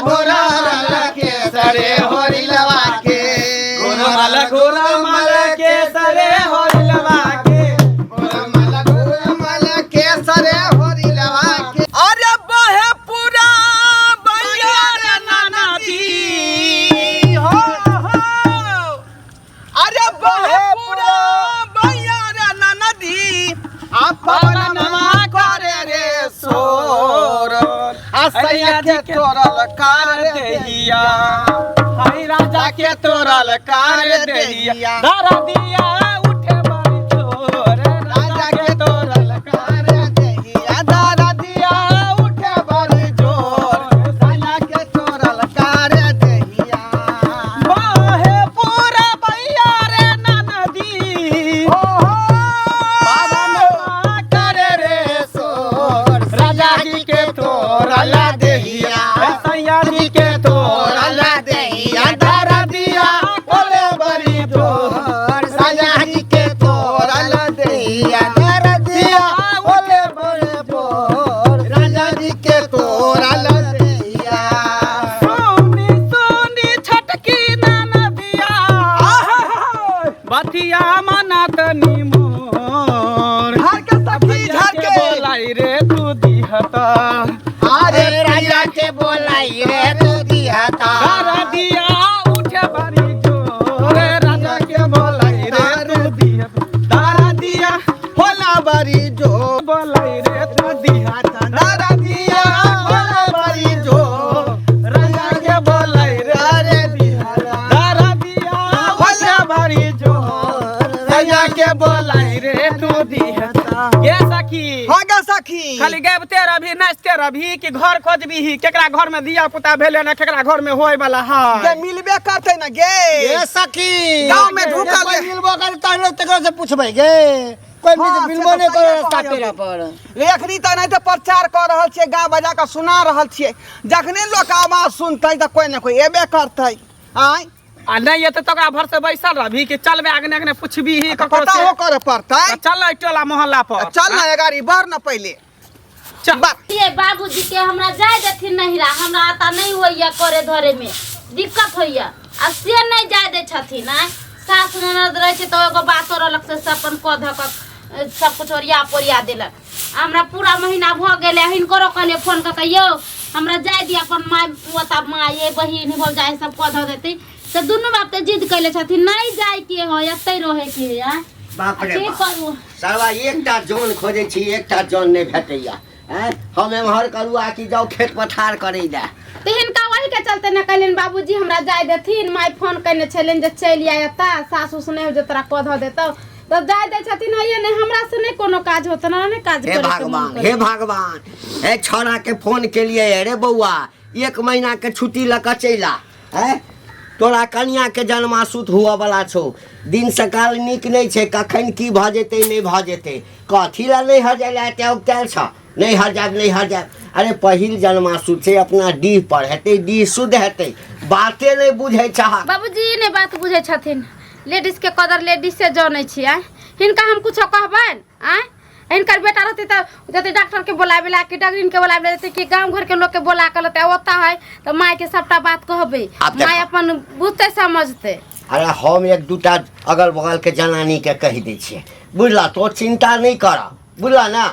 घुरमल केसरे होरी लवा के घुरमल घुरमल केसरे होरी लवा के घुरमल घुरमल केसरे होरी लवा के। अरे बहे पूरा बैया रे नाना जी हो हो। अरे बहे पूरा बैया रे नाना जी अपनमा करे रे सोर आ सैया के तोरल कार देहिया हई राजा के तोरल कार देहिया दारा दिया उठे बारी चोर राजा के तोरल कार देहिया दारा दिया उठे बड़ी जोर सैया के तोरल कार देहिया। बाहे पूरा बैया रे ननदी हो हो बाबा करे रे सोर राजा जी के तोरल देहिया सैया जी के तोरल तोरल देहिया दारा दिया ओले बड़ी जोर सैया जी के तोरल देहिया दारा दिया ओले बड़ी जोर राजा जी के तोरल देहिया। सोनी सोनी छटकी ननदिया बतिया मना तनी मोर झाड़ के सखी झाड़ के के बोलाई रे तू दिहता अरे राजा के बोलाई रे तू दिहता दारा दिया उठे बारी जोर राजा के बोलाई रे तू दिहता दारा दिया होला बड़ी जोर बोलाई रे तू दिहता दारा दिया होला बड़ी जोर राजा के बोलाई रे अरे दिहता दारा दिया उठे बारी जोर राजा के बोलाई रे तू दिहता ये सखी हो गे सखी खाली गाबिते रही नाचते रही कि घर खोजबी केकरा घर में धिया पुता भेले ना केकरा घर में होय वाला है गे मिलबे करते ना गे ए सखी गाँव में ढुकल कोई मिलबो करे तहने तकरा से पूछबै गे कोई हाँ, मिलबो से नहि तऽ करे सहिए रास्ता कहलियौ। पेरा पर एखनी तऽ नहि तऽ प्रचार कऽ रहल छियै गा बजा कऽ सुना रहल छियै जखने लोक आवाज सुनतै तऽ कोइ ने कोइ एबे करतै आँय आ नहीं एते तो ओकरा भर से बैसल रहबी कि चलबे अगने अगने पूछबी ही ककरो पता से हो करे पड़तै तऽ चल एहि टोला मोहल्ला पर चल ना गाड़ी बढ़ ना पहिले चल बढ़। ये बाबूजी के हमरा जाय देथिन नहिरा हमरा आता नहीं होइया करे धरे में दिक्कत होइया आ से नहीं जाय दै छथिन आँय सास ननद रहै छै तऽ एगो बातो रहलक से सब अपन कऽ धऽ कऽ सब कुछ ओरिया पोरिया देलक आ हमरा पूरा महीना भऽ गेलै हिनकरो कहलियै फोन कऽ के यौ हमरा जाय दिअ अपन माय ओतऽ माय ये बहिन भौजाइ सब कऽ धऽ देतै से दुनू बाप तऽ जिद कैले छथिन नहीं जाय के है एतै रहै के है आँय बाप रे की बाप करू सरवा एकटा जन खोजै छी एकटा जन नहि भेटैया आँय हम एम्हर करू आ कि जाउ खेत पथार करै लए तऽ हिनका वही के चलते ने कहलियनि बाबूजी हमरा जाय देथिन माय फोन कयने छलनि जे चलि आय एतऽ सासु से नहि हो जे तोरा कऽ धऽ देतौ तऽ जाय दै छथिन हइये नहि हमरा से नहि कोनो काज होत ना नहि काज हे करे के मन भगवान करे। हे भगवान हे छौड़ा के फोन केलिए अरे बौआ एक महीना के छुट्टी लऽ कऽ चलि आ आँय तोरा कनिया के जन्मासूत हुअ वाला छौ दिन सकाल नीक नहि छै कखन की भऽ जेतै नहि भऽ जेतै कथी लए नहि हर जाय लए एते औगतायल छ नहि हर जायब नहि हर जायब अरे पहिल जन्मासूत छै अपना डीह पर हेतै डीह शुद्ध हेतै बाते नहि बुझै छहक बाबूजी ई नहि बात बुझै छथिन लेडीज के कदर लेडीज से जनै छियै हिनका हम कुछो कहबनि आँय हिनकर बेटा रहतै तऽ जते डॉक्टर के बोलाबे ला कि डगरीन के बोलाबे ला जते कि गांव घर के लोग के बोला के लते ओता है तऽ माय के सबटा बात कहबै आब देखो। माय अपन बुझतै समझतै अरे हम एक दूटा अगल बगल के जनानी के कहि दै छियै बुझला तो चिंता नहि कर बुझला ना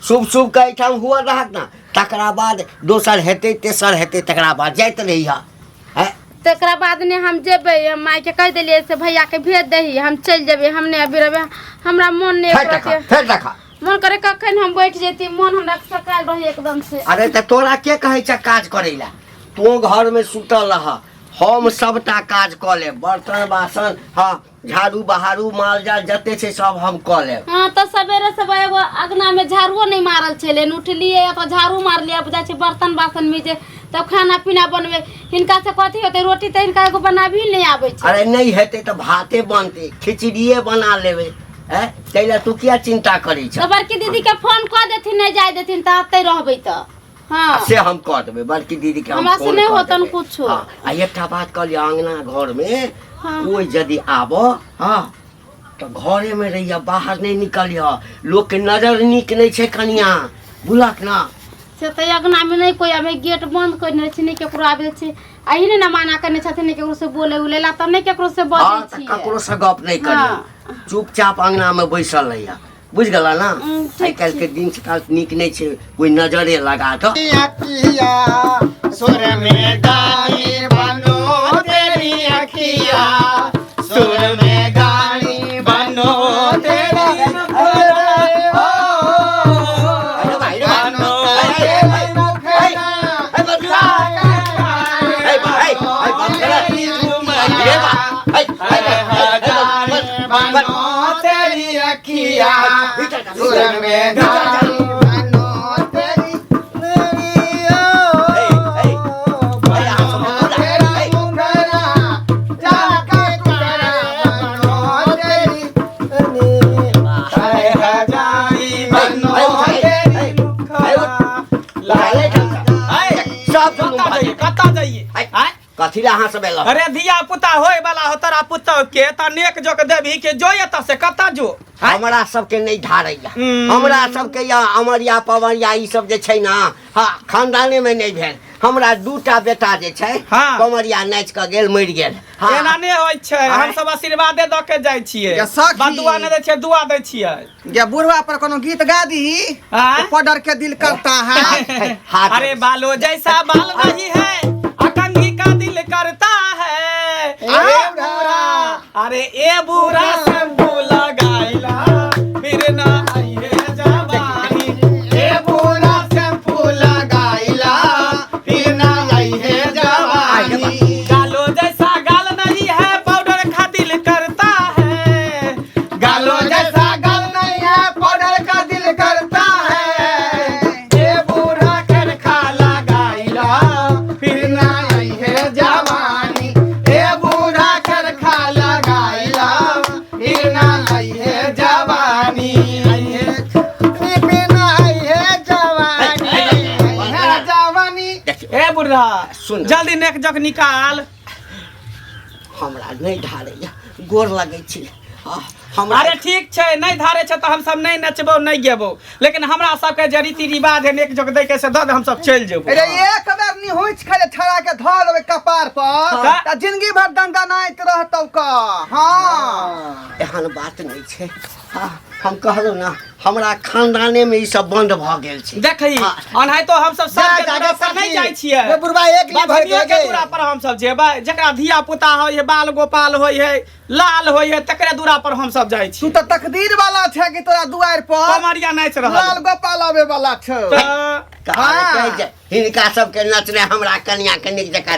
शुभ शुभ के एहिठाम हुअ रहत ना तकरा बाद दोसर हेतै तेसर हेतै तकरा बाद जाइत रहिह हैं तकरा बाद ने हम जेबै हम माय के कहि देलियै से भैया के भेज दही हम चलि जेबै हम नहि अभी रहबै हमरा मोन नहि फेर देखा फेर देखा मन करे कखन हम बैठ जैती मन हमरा सकाल रहे एकदम से अरे तऽ तोरा के कहै छै काज करै लए तू घरमे सुतल रह हम सबटा काज कऽ लेब बर्तन बासन हँ झाड़ू बहारू माल जाल जते छै सब हम कऽ लेब। हाँ तऽ सवेरे सुबह एगो अगना में झाड़ुओ नहीं मारल छलै उठलियै तऽ झाड़ू मारलियै अब जाइ छै बर्तन बासन मीजे तब खाना पीना बनबै हिनका से कथी होतै रोटी तऽ हिनका एगो बनाबी नहि आबै छै अरे नहि हेतै तऽ भाते बनतै खिचड़िए बना लेबै हैं ताहि लए तू किया चिंता करै तऽ छह बड़की दीदी के फोन कऽ देथिन नहि जाय देथिन तऽ एतै रहबै तऽ हाँ से हम कऽ देबै बड़की दीदी के हम हमरा से फोन नहि कऽ होतन देबै। कुछो। हाँ, आ एकटा बात कहलियै अंगना घरमे हाँ। कोइ यदि आबऽ हँ तऽ घरेमे रहिए बाहर नहि निकलिह लोकके नजर नीक नहि छै कनिया बुझलक ना से तऽ अङ्गनामे नहि कोइ आबै, गेट बन्द कयने छै, नहि ककरो आबै छै। अही ने माना करने छथिन, नहि ककरो से बोले उले ला, तब नहि ककरो से बजै हँ तऽ छियै। ककरो से गप नहि करियौ। हाँ। चुपचाप अंगना में बैसल रहिया, बुझि गेला ना? ठीक। आइ काल्हि के दिन सकाल नीक नहि छै, कोई नजरे लगा दऽ। अखिया सुर में गानी बनो तेरी अखिया सुर में गानी बनो तेरी ओ अरे भाई, रे भाई। बनो तेरी मुखड़ा ए, बा, ए, ए, बंद कर। ए, बा, ए, ए, ए, ए, बंद, बंद। बनो तेरी अखिया सुर में गानी बनो तेरी ए, ए, ए, अहाँ सब बनो बोला। तेरा ए, मुखड़ा जाके टुकड़ा बनो तेरी हाय हजारी बनो तेरी ए, उठा ले ढंग से। सब दुनू कतऽ भाई। जाइए, कतऽ जाइए? ए, आँय? कथी लए अहाँ सब एलहुँ? अरे धिया पुता होय वाला हो तोरा पुतौह के, तऽ नेक जोक देबही के जो एतऽ से कतऽ जो? आँय? हमरा सबके नहि धारैया। हम्म। हमरा सबके या अमरिया पवरिया ई सब जे छै ना, हाँ, खानदाने में नहि भेल। हमरा दूटा बेटा जे छै, हाँ। कमरिया नाचि कऽ गेल, मरि गेल। हाँ। एना नहि होइ छै। आँय? हम सब आशीर्वादे दऽ के जाइ छियै। या सखी। बदुआ नहि दै छियै, दुआ दै छियै। या बुढ़वा पर कोनो गीत गा दीही। आँय? तो पडर के दिल करता है। हाथ अरे बालो जैसा बाल नहीं है, अकंगी का दिल करता है। ए बुरा, अरे ए बुरा शैम्पू लगाइला फिर ना आई है जवानी। ए बुरा शैम्पू लगाइला फिर ना आई है जवानी। गालो जैसा गाल नहीं है, पाउडर का दिल करता है। गालो जैसा गाल नहीं है, पाउडर का दिल करता है। ए बूढ़ा करखा लगाइला फिर ना आई है जवानी। ए बूढ़ा करखा लगाइला फिर ना आई है जवानी। आई है फिर ना आई है जवानी, आई है जवानी। ए बुढ़ा, सुन। जल्दी नेक जग निकाल। हमरा नहि धारैया, गोर लगै छी। हाँ, हमरा अरे ठीक छै, नहि धारे छै तऽ हमसब नहि नचबौ, नहि गेबौ, लेकिन हमरा सबके जे रीति रिवाज है नेक जोक दै के, से दऽ दे, हमसब चलि जेबौ। अरे एक बेर निहुँच खाले छड़ा के धऽ देबै कपार पर हाँ। तऽ जिंदगी भर दंदनाइत रहतौ का। हाँ, एहन बात नहि छै। हाँ, हम कहलहुँ ना, हमरा खानदाने में ई सब बंद भऽ गेल छै। देखही, हाँ। अनाहितो हमसब सबके जा, जा, दूरा पर नहि सखी। जाइ छियै। रे बुढ़बा एक ली भर बझनियो के के दूरा पर हमसब जेबै। जकरा धिया पुता होइ है, बाल गोपाल होइ है, लाल होइ है, तकरे दूरा पर हमसब जाइ तू छी। तऽ तकदीर वाला छै कि तोरा दुआरि पर कमरिया नाचि रहल लाल गोपाल आबे वाला छौ। तऽ कहल हाँ। कहै छै, हिनका सबके नचने हमरा कनिया के नीक जकाँ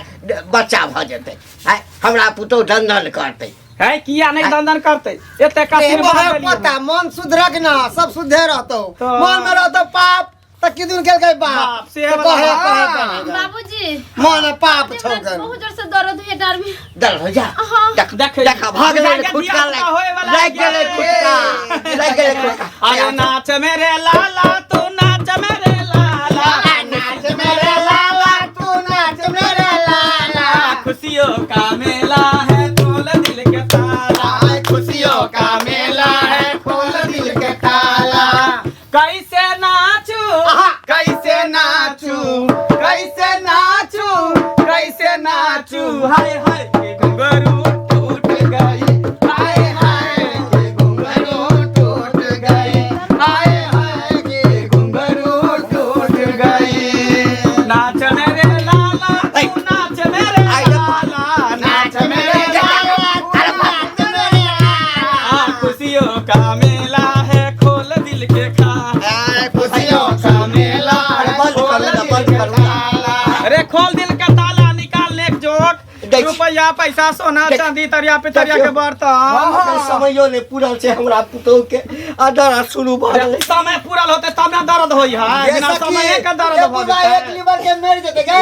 बच्चा भऽ जेतै। आँय, हमरा पुतहु दन करतै। है किया नहि दंदन करतै? एते आशीर्वाद देलियै। पता मन सुधरक ना सब सुधे रहतौ। तऽ- मन में रहतौ पाप तऽ किदुन केलकै बाप। बाप, से तऽ वाला कहे बात। कहे कहे बाबूजी, मन में पाप छौ हमरा गन। बहुत जोर से दर्द होइए डाँड़ में। दल हो जा। हाँ। देख देख, देख, भऽ गेलै जाके खुटका। धिया पुता होय वाला लागि गेलै खुटका, लागि गेलै खुटका। अरे नाच मेरे लाला, तू नाच मेरे लाला, नाच मेरे लाला तू नाच मेरे लाला, खुशियों का मेला है, खोल दिल के ताला। आए खुशियों का मेला है, खोल दिल के ताला। कैसे नाचू, कैसे नाचू, कैसे नाचू, कैसे नाचू, हाय हाय के घुंघरू टूट गई, हाय हाय के घुंघरू टूट गई, हाय हाय के घुंघरू टूट गई। नाच मेरे लाला, तू नाच मेरे आई देखो। लाला, नाच मेरे लाला तू नाच मेरे लाला, खुशियों का मेला है, खोल दिल के खा आए खुशियों का मेला है, बंद खोल करू ना, दिल बंद के करू ना। ताला। अरे खोल दिल का ताला, निकाल लेक जोक देख। रुपया पैसा सोना देख। चांदी तरिया पितरिया के देखियौ। बर्तन। एखन समयो नहि पूरल छै हमरा पुतहु के आ दर्द शुरू भऽ गेलै। समय पूरल होते तब ना दर्द होई है, ये बिना सखी, समय के दर्द ये भऽ बुढ़बा एक जेतै। लीवर के मरि जेतै गै। ए,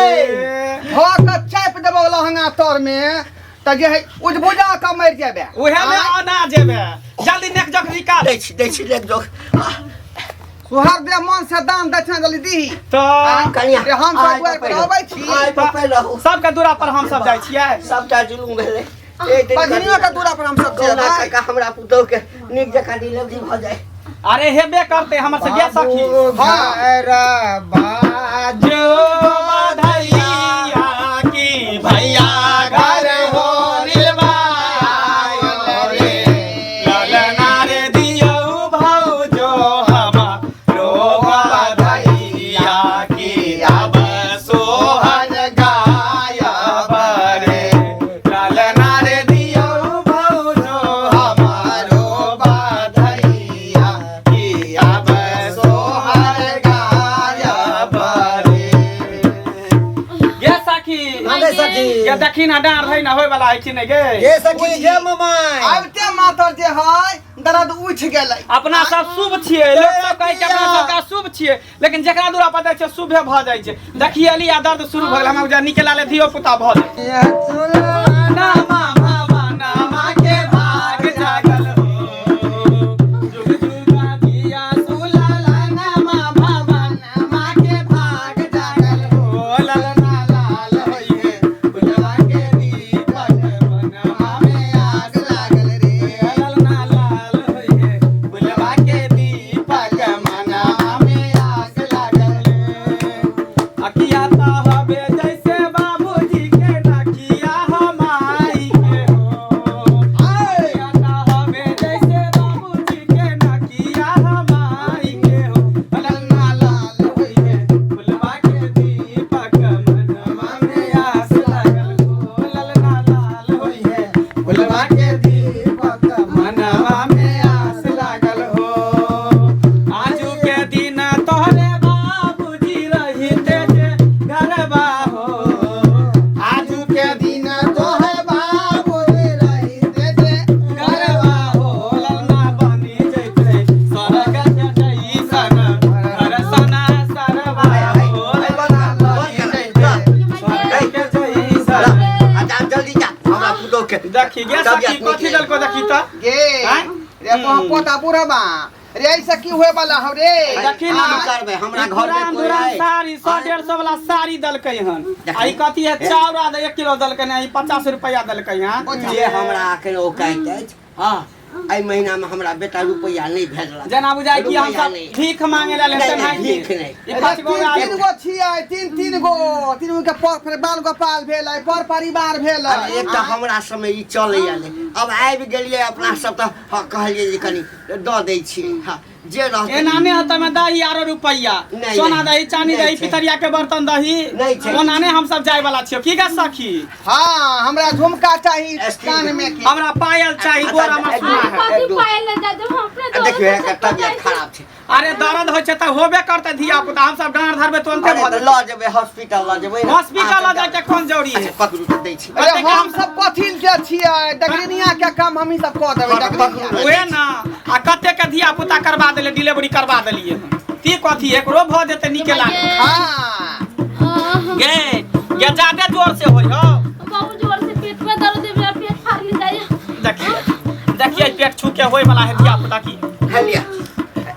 धऽ कऽ चापि देबौ लहंगा तर में तऽ जे है उजबुजा कऽ मरि जेबे। उहे में आना जेबे, जल्दी नेक जोक निकाल। दै छी, दै छी लेक जोक। सुहर दे मन से दान दक्षिणा जल्दी दीही। तऽ कनिया, रे हम सब आइ दुआरि पर पहिले- अबै छी। आइ पहिले रहू। सबके दूरा पर हम सब जाइ छियै। सबटा जुलुम भेलै एक दिन। पजनियो के दूरा पर हम सब कहुना जेबै। काका हमरा पुतहु के नीक जकाँ डिलीवरी भऽ जाय। अरे हेबे करते हमर से गे सखी। घर बाजो जो बधैया की भैया घर हो रे ललना रे दियौ भौजो हमारो बधैया की अब सोहर गायब रे ललना रे दियौ भौजो हमारो बधैया की अब सोहर गायब रे। गे सखी। हाँ गे सखी। गे देखी ना डाँर है ना होय वाला है कि नहीं गे। गे सखी गे ममाई। आबिते मातर जे है दर्द उठि गेलै। अपना सब शुभ छियै, लोक सब कहै छै अपना सबके अशुभ छियै, लेकिन जकरा दूरा पर जाइ छै शुभे भऽ जाइ छै। देखिए अली आ दर्द शुरू भऽ गेल, हमरा बुझाय निके लाले धियो पुता भऽ जाइ। नामा मामा नामा के भाग जागल हो, जुग जुगा जिया सुलाला नामा मामा नामा के भाग जागल हो, ललना लाल होइए फुलवा के दीपक बनवा में आग लागल रे, ललना लाल होइए फुलवा के दीपक मनवा में आग लागल रे। अखिया त हबे जैसे बाबूजी के नखिया हमाई के हो, अखिया त हबे जैसे बाबूजी के नखिया हमाई के हो, ललना लाल होइए फुलवा के दीपक मनवा में आस लागल हो, ललना लाल होइए फुलवा के दीपक मनवा में आस लागल हो। आजू के दिन तोहरे बाबूजी रहिते जे घरबा हो, आजू के दिन तोहे बाबू रहिते जे घरबा हो, ललना बनी जैते स्वर्ग के जैसन घर सना सरबा हो, ललना बनी जैते स्वर्ग के जैसन। अच्छा जल्दी जा हमरा पुतोह के देखी गे सखी कथी देलको देखी त गे आँय? रे पोता बुढ़बा रे, ऐसे की होए वाला हौ रे? देखी ना की करबै, हमरा ई घर में पुरान कोई दुरान है? साड़ी 100-150 वाला साड़ी देलकै हन। आ ई कथी है चाउर आधा 1 किलो देलकै हन, ई 50 रुपया देलकै हन। जे हमरा अखन औकात अछि, हँ, एहि महीना में हमरा बेटा रुपैआ नहीं भेजलक। जेना बुझाय कि हम रुपैआ सब नहीं। भीख मांगे ला नहीं, लेते नहीं, हैं भीख नहीं। ई पाँच गो तीन आलू। तीन गो छियै, तीन तीन गो, तीन गो के पर बाल गोपाल भेलै, पर परिवार भेलै। अरे एक तऽ हमरा समय ई चलैया नहि, अब आबि गेलियै अपना सब तऽ हँ कहलियै जे कनि दऽ दै छियै, हँ जे रहतै। एना नहि होतै में दही आरो रुपैआ, नहीं, सोना नहीं। दही, चानी नहीं दही, छै। पितरिया के बर्तन दही, नहीं छै। ओना नहि हम सब जाय वाला छियौ की गे सखी? हाँ हमरा झुमका चाही स्टील कान में के। हमरा पायल चाही, अच्छा, गोरा मसुआ अरे है। कथी पायल ले जा जब हम अपने आ दर्द देखियौ से एकर तबियत खराब छै। अरे दर्द होइ छै तऽ होबे करतै धिया पुता, हम सब डाँड़ धरबै तुरन्ते अरे भऽ तऽ जेतै। लऽ जेबै हॉस्पिटल लऽ जेबै ने। हॉस्पिटल लऽ जाके कोन जरूरी है? अच्छा पकड़ू तऽ दै छी। अरे हम सब कथी के छियै, डगरिनिया के काम हमही सब कऽ देबै। डगरिनिया उहे ना, आ कते के धिया पुता करवा देले, डिलीवरी करवा देलियै हन, ती कथी एकरो भऽ जेतै निके लागे। हाँ गे गे जादे जोर से होय हो। बहुत जोर से पेट में दर्द है, मेरा पेट फाड़ जाइए। देखिए देखिए पेट छू के होय वाला है धिया पुता की। हे लिअ,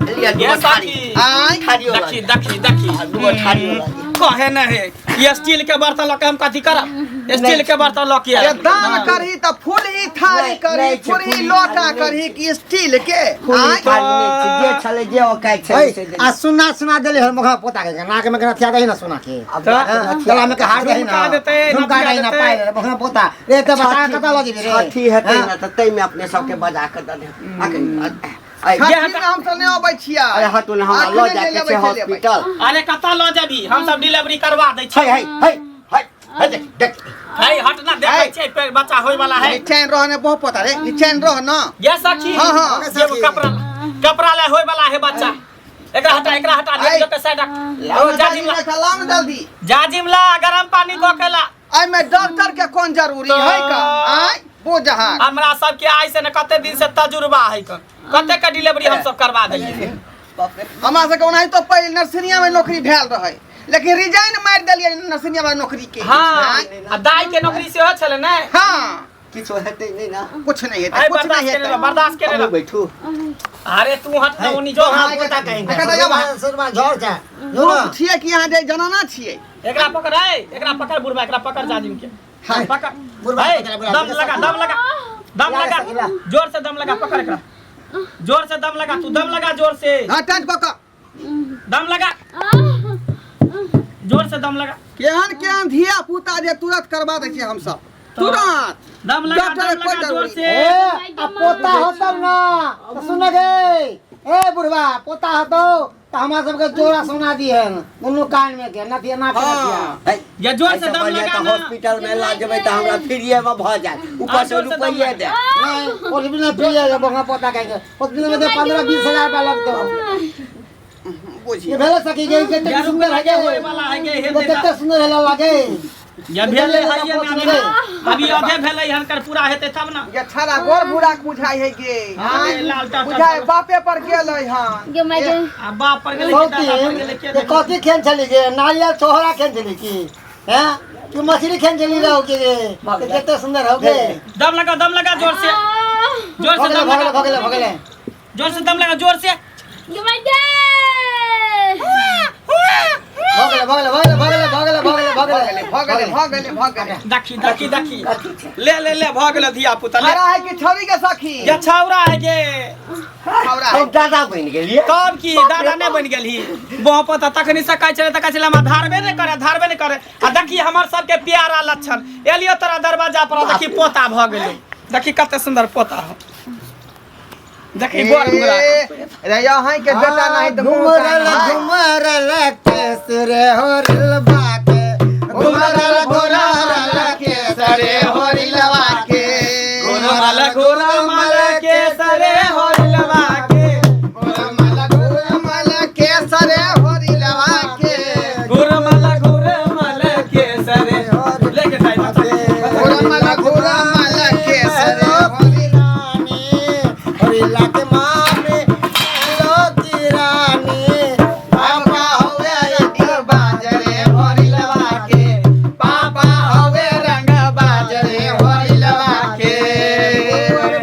लिअ गे दूगो थारी। सखी आँय थारियो लऽ देखी लिअ। देखी देखी आ दूगो थारियो लऽ लिअ। कहे न है ये स्टील के बर्तन लऽ के हम कथी करब, स्टील के बर्तन लऽ के ये आयब। दान करही तऽ फूलही थारी नहीं, करही, नहीं छै, फूलही फूलही लोटा थारी नहीं करही छै। कि स्टील के? फूली आँय थारी नहि छै, जे छलै जे औकात छलै से आ सुना सुना देले हन मुखा पोता के नाक में के नथिया दही ना सोना के, अब हाँ, गला में के हार दही ना, झुमका देतै, झुमका नथिया दही ना, देतै। पायल मुखा पोता रे तऽ बता कतऽ लऽ जेबी रे? छठी हेतै हाँ? ने तऽ ताहिमे अपने सबके बजा कऽ दऽ देब। अखन छठी में हम सब नहि अबै छियै। अरे हटू ने, हमरा लऽ अखने जायके लेबै छै से लेबै। हॉस्पिटल। अरे कतऽ लऽ जेबी, हम सब डिलीवरी करवा दै है छियै। है है है है देख देख है हट ना, देखै छियै पेट बच्चा होय वाला है। निचैन रह ने बहुत पोता रे, निचैन रह ना। गे सखी हाँ, हाँ। ये कपड़ा कपड़ा ले होय वाला है बच्चा, एकरा हटा एकरा हटा आइ। ले के साइड रख। ओ जाजिम ला, लाओ ना जल्दी जाजिम ला, गरम पानी कऽ के ला। एहिमे डॉक्टर के कोन जरूरी है का? आँय बोझ हमरा सबके आइ से ने कते दिन से तजुर्बा है कन, कते के डिलीवरी हम सब करवा देलियै। हमरा सबके ओनाहितो पहिले नर्सरिया में नौकरी भेल रहै, लेकिन रिजाइन मारि देलियै नर्सरिया में नौकरी के। हाँ आँय? आ दाई के नौकरी सेहो छलै ने। हाँ किछो हेतै नहि ने, कुछ नहीं हेतै, आइ कुछ बर्दाश्त नहीं केने रह, हेतै। बर्दाश्त केने हमहूँ रह। बैठू। अरे तू हट ना ओनी जो। हाँ, पोता कहीं एकर तऽ जब सुरमा झोर छै लोक छियै कि यहाँ जे जनाना छियै। एकरा पकड़ ऐ, एकरा पकड़ बुढ़बा, एकरा पकड़ जाजिम के हाय। पकड़ बुढ़बा ऐ, पकड़, बुढ़बा दम पकड़। लगा दम लगा दम ला, लगा सकीला। जोर से दम लगा, पकड़ एकरा। जोर से दम लगा, तू दम लगा जोर से। हां, टांट पकड़। दम लगा, जोर से दम लगा। केहन केहन धिया पुता जे तुरंत करवा दै छियै हमसब, तुरंत। दम लगा, डॉक्टर दम कोई लगा जोर जरूरी। से। ए, आ पोता होतौ ना तऽ सुन गे, ए बुढ़वा, पोता होतौ तऽ हमरा सबके जोड़ा सोना दिहन दुनू कान में के नथिया, नाक के नथिया। हाँ। है, या जोर से एहिसँ दम बढ़िआँ लगा तऽ ना। हॉस्पिटल में लऽ जेबै तऽ हमरा फ्रीए में भऽ जायत, ऊपर से जोर से दम रुपैये लगा। दे। नहीं, हॉस्पिटल में फ्री है बंगा पोता कहे हॉस्पिटल में 15-20 हजार रुपया लगतो। बुझिए ये भेले सखी गे, कते या सुंदर है रुपैया गे, होए वाला है गे, हेतै कते सुंदर है लागे। या भेलै है ये ना, अभी अधे भेलै हन, कर पूरा हेतै तब ना। ये छाड़ा गोर बुढ़ा के बुझाइ है गे। अरे लाल टाटा। बुझाइ बापे पर गेलै हन। गे my गे। आ बाप पर गेलै कि दादा पर गेलै के? ये कथी खेन छली गे? नारियल छोहरा खेन छली की हैं कि मछली खेन छली रहो के गे? कते सुंदर हो गे। दम लगा, दम लगा जोर से, जोर से भगले दम भगले लगा, भगले भगले। जोर से दम लगा, जोर से। गे my गे। भगले भगले भगले भगले भगले भगले भगले। भऽ गेलै, भऽ गेलै, भऽ गेलै। देखी देखी देखी, ले ले ले, भऽ गेलै धिया पुता, ले। हरा है कि छौरी के सखी? ये छौरा है गे। छौरा है। हम दादा बनि गेलियै। तब की दादा नहि बनि गेलही? बह पता तखनी से कहै छलै तऽ कहै छलै हमरा धारबे नहि करे, धारबे नहि करे। आ देखी हमर सबके प्यारा लक्षण, एलियो तोरा दरवाजा पर, देखी पोता भऽ गेलै, देखी कते सुंदर पोता हो, देखी बड़ बुरा। रे यहाँ के बेटा नहीं तऽ मुँह घुमरल कान। घुमरल केसरे होरिल बाके, घुमरल घुमरल केसरे होरिलवा के, घुरमल घुरमल केसरे होरिलवा के, घुमल घुमल केसरे होरिलवा के, घुरमल घुरमल केसरे लेके जाइ। घुमल घुमल केसरे होरिलवा। रानी होरिला के मामे लो की रानी, पापा होवे रंग बाजरे होरिलवा के, पापा होवे रंग बाजरे होरिलवा के।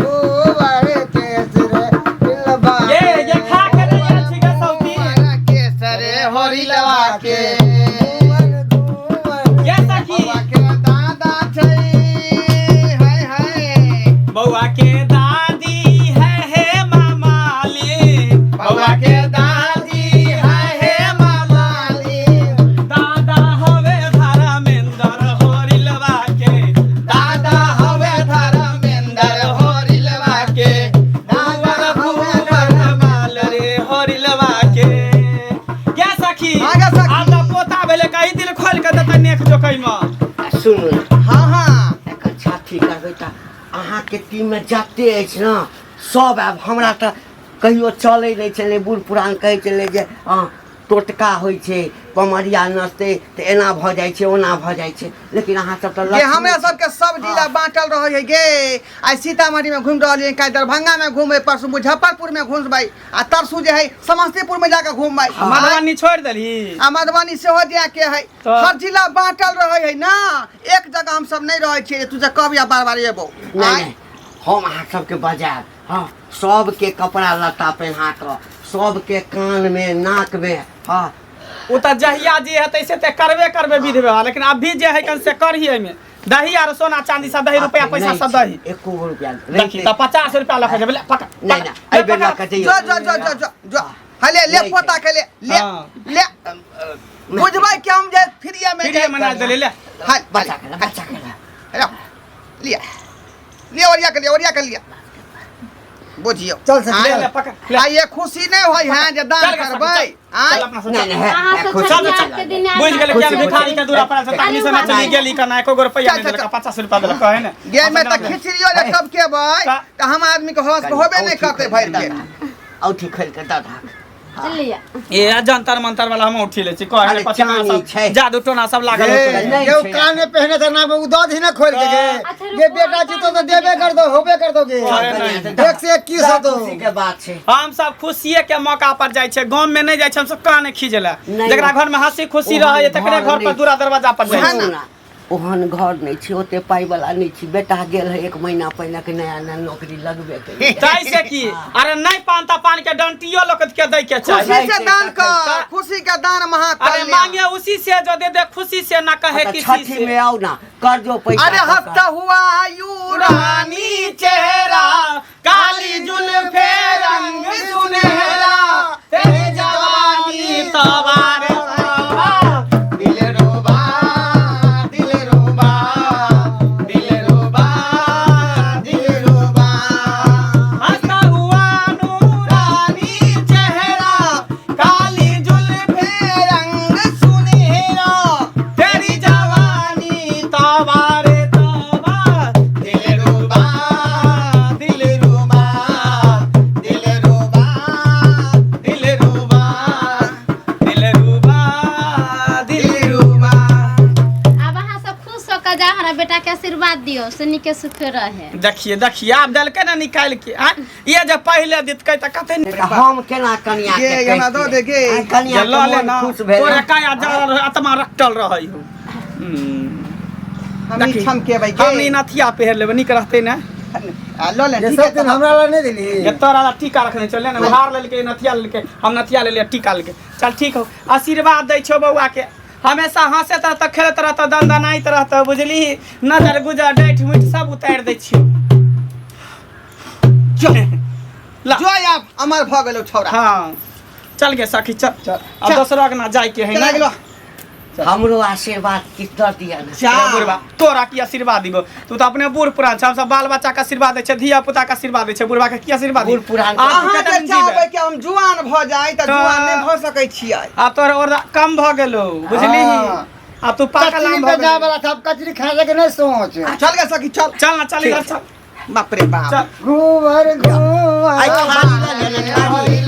भुवर केसरे होरिलबा। ये ये खा के नहीं आयल छी गे सौती। केसरे होरिलवा के। घुमर घुमर। ये सखी। बौआ के दादा छै हाय हाय। बौआ के दादी है हे मामाली, बौआ के दादी है हे मामाली, दादा हवे धर्मेंद्र होरिलवा के, दादा हवे धर्मेंद्र होरिलवा के, दादा हवे माल रे होरिलवा के। क्या सखी? आगे सखी। आब तऽ पोता भेलै, कही दिल खोलि के देतै नेक जोकै मे। आ सुनू ने। हाँ हाँ। एकर छाती करबै तऽ अहाँके टीममे जते अछि ने सब आब। हमरा तऽ कहियो चलै नहि छलै, बूढ़ पुरान कहै छलै जे हँ टोटका होइ छै, पमरिया नचतै तऽ एना भऽ जाइ छै, ओना भऽ जाइ छै, लेकिन अहाँ सब तऽ ये लक्ष्मी। हमरा सबके सब जिला बांटल रहे है गे। आइ सीतामढ़ी में घूम रहलियै, काल्हि दरभंगा में घूमबै, परसू मुजफ्फरपुर में घूमबै आ तरसू जे है समस्तीपुर में जाके घूमबै। मधुबनी छोड़ि देलही? आ मधुबनी सेहो जाके है। तऽ- हर जिला बांटल रहे है ना, एक जगह हम सब नहीं रहे छियै। तू जे कब या बार बार एबो। नहि नहि, हम अहाँ सबके बजायब। हँ, सबके कपड़ा लत्ता पहिना कऽ, सबके कानमे नाकमे, हँ। ओ तऽ जहिया जे हेतै से तऽ करबे करबै विधि व्यवहार, लेकिन अभी जे है कन से करही। एहिमे दही आर सोना चांदी सब दही, रुपया पैसा नहि सब छै, दही। एको गो रुपया देखी तऽ 50 रुपया लऽ के जेबै, ले, पकड़। नहि नहि, एहि बेर लऽ कऽ जइयौ। जो जो जो जो जो जो, हले ले। नहि पोता के ले ले। हाँ। ले, बुझबै कि हम जे फ्रीए में। फ्रीए मना देली, ले। हाल। बचा के ला, बचा के ला। हेलो, लिया लिया, ओरिया के लिया, ओरिया के लिया, बुझियो। चल सखी, ले चल। ले, पकड़ ले। आ ये खुशी नहीं होय है जे दान चल गे सखी, करबै। चल। आय। चल अपना सब, नहि चल। नहि, है, अहाँ है, सब खुशी चल, छठियार चल। के दिन बुझि गेलै खुशी कि भिखारी के दूरा पर से तखनी से नचली गेली कना एको गो रुपैया चल, नहि चल, देलक, चल। 50 रुपया देलक कहे ने। गे में तऽ खिचड़ियो जे टपकेबै का- तऽ हम आदमी के होश होबे नहीं करतै भरि पेट। औठी खोलि कऽ दऽ दहक। लिया। ए जंतर मंतर वाला हम उठी लै छी कहे अरे पछिना चानी सब छै। जादू टोना सब लागल गे, होतै। नहि केओ छै। कान में पहने तऽ नाक में उ दऽ दही ने खोलि के गे। अच्छा, रुकू, गे बेटा जी तो देबे कर दो, होबे कर दोगे। अरे नहीं। 121 होतो। खुशी के बात छै। हम सब खुशिये के मौका पर जाइ छै, गाँव में नहि जाइ छै। हम सब कान खींचला नहि। जकरा घर में हंसी खुशी ओहन रहै तकरे घर घर पर नहि। दूरा दरवाजा पर जाइ उएह छै। ने। सुनू ना, ओहन घर नहि छै, ओते पाइ वाला नहि छी। बेटा गेल है 1 महीना पहिले के नया नया नौकरी लगबे केलै। तै से की? अरे नहीं, पान ता पान के डंटियो लोग के दै के खुशी चाही। से दान कर, खुशी के दान महा अरे कल्याण। मांगे उसी से जो दे दे खुशी से, ना कहे तऽ किसी छठी से। में आउ ना, कर्जो पैसा अरे कऽ कऽ। हंसता हुआ you रानी चेहरा काली जुल्फे रंग सुनहरा, तेरी जवानी तवार दिल रोबा, दिल रोबा, दिल रोबा, दिल रोबा। हंसता हुआ नूरानी चेहरा काली जुल्फे रंग सुनहरा, तेरी जवानी तवार तवा, दिल रोबा, दिल रोबा, दिल रोबा, दिल रुबा, दिल रुबा, दिल दिल रोबा। आब अहाँ सब खुश होकर जा, हमरा बेटा के आशीर्वाद दियौ से नीके सुखे रहे। देखिए देखिए, आब देलकै ने निकालि के। आँय, ये जे पहिले दितकै तऽ कते नीक। तऽ हम केना कनिया गे, के हमरा दऽ दे गे। आँय, कनिया जे लऽ के ले मोन ना, खुश भेलै। तोरा काया जरल रहै, आत्मा रखटल रहै हो। हम ई देखी, छमकेबै गे। हम ई नथिया पहिर लेबै, नीक रहतै ने? आ, लऽ ले, जे ठीक सब है दिन तऽ। हमरा ला नहि देली। जे तोरा ला टीका रखने छलै ने, उधार लेलकै, नथिया लेलकै, हम नथिया लेलियै, टीका लेलकै। चल ठीक हो, आशीर्वाद दै छौ बौआ के, हमेशा हँसैत रहतऽ, खेलैत रहतऽ, दनदनाइत रहतऽ, बुझलिही? नजर गुजर डाँटि मुटि सब उतारि दै छियौ। जो ला। जो, आब अमर भऽ गेलौ छौड़ा। हाँ चल गे सखी, चल। चल। अब दोसरो अंगना जाय के है चला ना। गेलो। हमरो आशीर्वाद किछु दऽ दिअ ने। जा। ए बुढ़बा, तोरा की आशीर्वाद दिबो? तू तऽ अपने बूढ़ पुरान छ। हम सब बाल बच्चा के आशीर्वाद दै छै, धिया पुता के आशीर्वाद दै छै, बुढ़बा के की आशीर्वाद बूढ़ दिबो? पुरान आब अहाँ कते जे दिन जीबै? चाहबै कि हम जुआन भऽ जाइ तऽ जुआन नहि भऽ सकै छियै। आब तोहर और कम भऽ गेलो, बुझलिही? हाँ। आब तू पाकल कचरी आम पे भऽ जाय गेलही। वाला था, अब कचरी खाए के नहीं सोच। चल गे सखी, चल। चल ना, चल इधर चल। बाप रे बाप। चल। घूमर घूमर आइ खाली लऽ ले ने, खाली।